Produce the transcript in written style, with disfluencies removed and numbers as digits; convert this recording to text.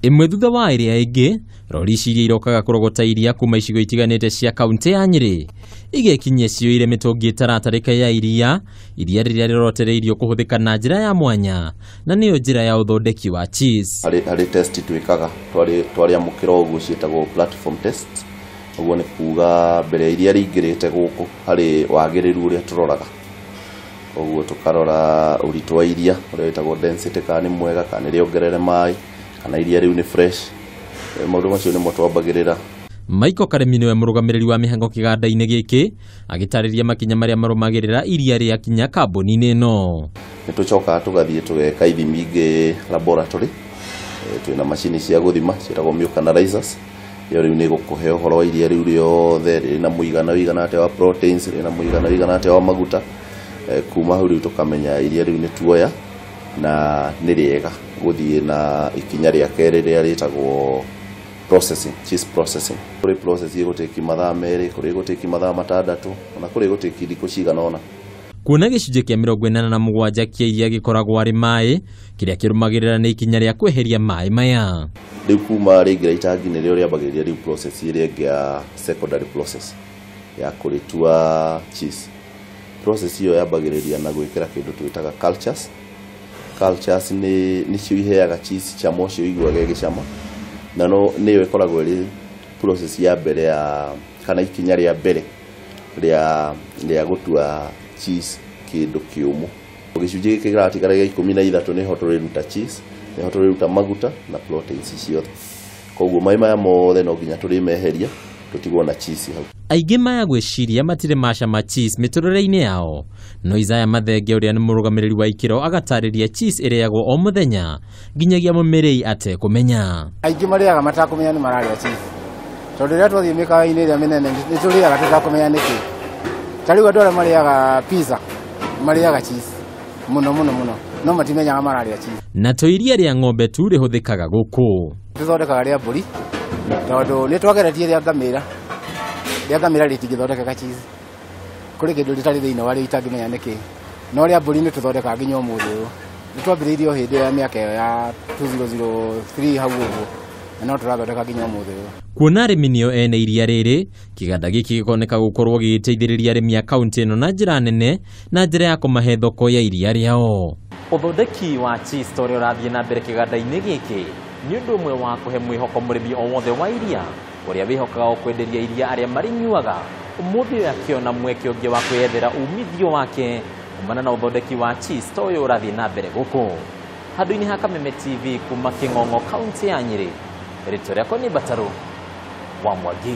Ĩmwe thutha wa ĩrĩa ĩngĩ, rori ici iria irokaga kũrogota iria kuma icigo itiganĩte cia kaunti ya Nyĩrĩ igekinyia ciyũire mĩtũngi ĩtaratarĩka ya iria, iria rĩrĩa rĩrotereirio kũhũthĩka na njĩra ya mwanya na nĩyo njĩra ya ũthondeki wa cheese. Harĩ test twĩkaga twarĩamũkĩra ũguo ciĩtagwo platform test, ũguo nĩ kuga mbere iria rĩingĩrĩte gũkũ harĩ wagĩrĩru ũrĩa tũroraga, ũguo tũkarora ũritũ wa iria ũrĩa wĩtagwo density, kana nĩ mwega, kana nĩ rĩongerere maĩ, kana iria rĩu nĩ fresh. Maũndũ macio nĩmo twambagĩrĩra. Michael Karemi nĩwe mũrũgamĩrĩri wa mĩhango kĩganda-inĩ gĩkĩ agĩtarĩria makinya marĩa marũmagĩrĩra iria rĩakinya kambuni-inĩ ĩno. Nĩ tũcokaga tũgathiĩ tũgeka ithimi ingĩ laboratory, twĩna macini cia gũthima ciĩtagwo milk analyzers. Ĩyo rĩu nĩ ĩgũkũhe ũhoro wa iria rĩu rĩothe, rĩrĩ na mũigana ũigana atĩa wa proteins, rĩrĩ na mũigana ũigana atĩa wa maguta. Kuma hau rĩu tũkamenya iria rĩu nĩ tuoya na nĩ rĩega gũthiĩ na ikinya rĩa kerĩ rĩrĩa rĩtagwo processing, cheese processing. Kũrĩ process ĩgũtĩki mathaa 2, kũrĩ ĩgũtĩki mathaa 6, ona kũrĩ ĩgũtĩki thikũ cigana ũna. Kuona gĩcunjĩ kĩa 87 kĩa iria gĩkoragwo arĩ maĩ, kĩrĩa kĩrũmagĩrĩra nĩ ikinya rĩa kweheria maĩ maya. Rĩu kuma rĩingĩra itangi nĩrĩo rĩambagĩrĩria rĩu process ĩrĩa ĩngĩ ya secondary process ya kũrĩtua cheese. Process ĩyo yambagĩrĩria na gwĩkĩra kĩndũ twĩtaga cultures. Cultures nĩ nĩcio iheaga cheese cama ũcio ũiguaga ĩgĩcama, na no nĩyo ĩkoragwo ĩrĩ process ya mbere ya kana ikinya rĩa mbere rĩa gũtua cheese kĩndũ kĩũmũ. Gĩcunjĩ gĩkĩ kĩratigara gĩa 13 nĩho tũrĩruta cheese, nĩho tũrĩruta maguta na proteins ciothe. Koguo maĩ maya mothe no nginya tũrĩmeheria tũtigwo na cheese hau. Aingĩ maya gwĩciria matirĩ macama cheese mĩtũrĩre-inĩ yao, no Isaiah Mathenge ũrĩa nĩ mũrũgamĩrĩri wa ikĩro agatarĩria cheese ĩrĩagwo o mũthenya nginyagia mũmĩrĩi atekũmenya. Aingĩ marĩaga matakũmenya nĩ mararĩa cheese, tondũ rĩrĩa twathiĩ mĩkawa-inĩ ĩrĩa mĩnene nĩ tũrĩaga tũtakũmenya nĩkĩ. Ta rĩu andũ arĩa marĩaga pizza marĩaga cheese mũno mũno mũno, no matimenyaga mararĩa cheese. Na to iria rĩa ng'ombe tu rĩhũthĩkaga gũkũ. Tũthondekaga rĩa mbũri tondũ nĩ twageretie rĩa ngamĩra. Rĩa ngamĩra rĩtingĩthondekeka cheese, kũrĩ kĩndũ rĩtarĩ thĩinĩ warĩo itangĩmenya nĩkĩ, no rĩa mbũri nĩ tũthondekaga nginya ũmũthĩ ũyũ. Nĩ twambĩrĩirie o hĩndĩ ĩyo ya mĩaka ĩyo ya 2003 hau ũguo, na no tũrathondeka nginya ũmũthĩ ũyũ. Kuona arĩmi nĩo ene iria rĩrĩ, kĩganda gĩkĩ gĩkoneka gũkorwo gĩgĩteithĩrĩria arĩmi a kaunti ĩno na njĩra nene na njĩra ya kũmahe thoko ya iria rĩao. Ũthondeki wa cheese ta ũrĩa ũrathiĩ na mbere kĩganda-inĩ gĩkĩ nĩ ũndũ ũmwe wa kũhe mwĩhoko mũrĩmi o wothe wa iria ũrĩa wĩhokaga o kwenderia iria arĩa marĩnyuaga, ũmũthĩ ũyũ akĩona mweke ũngĩ wa kwĩyethera umithio wake kumana na ũthondeki wa cheese ta ũyũ ũrathiĩ na mbere gũkũ. Handũ-inĩ ha Kameme TV kuma Kĩng'ong'o kaunti ya Nyĩrĩ, rĩtwa rĩakwa nĩ Mbatarũ wa Mwangi.